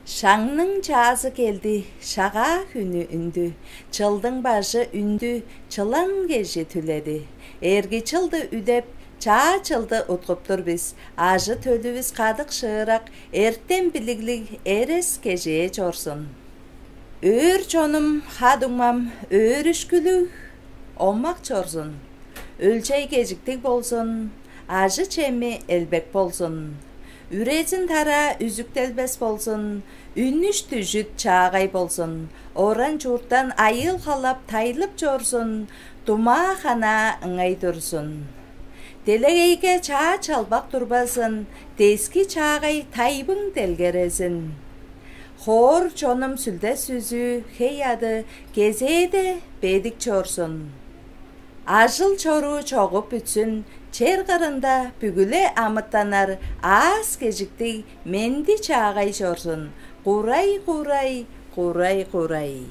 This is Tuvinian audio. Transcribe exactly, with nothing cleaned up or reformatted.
Шаңның чаазы келди, шагаа хүнү үндү, чылдың бажы үндү, чылан кежи түледи. Эрги чылды үдеп, чаа чылды уткуп тур бис. Ажы төлүвүс кадык шыырак, эртем билиглиг эрес кежээ чорзун. Өөр чонум, ха-дуңмам, өөрүшкүлүг, омак чорзун. Өлчей кежиктиг болзун, ажы-чеми элбек болзун. Үрезин тараа үзүктелбес болзун, үнүш дүжүт чаагай болзун, оран чурттан айыыл халап тайлып чорзун, думаа ханаа ыңай турзун. Делегейге чаа чалбак турбазын, дески чаагай тайбың делгерезин. Хоор чонум сүлде сүзүү хей ады кезээде бедик чорзун. Ажыл чоруу чогуп бүтсүн, чер кырында бүгү-ле амытаннар аас кежиктиг менди чаагай чорзун. Курай, курай, курай, курай.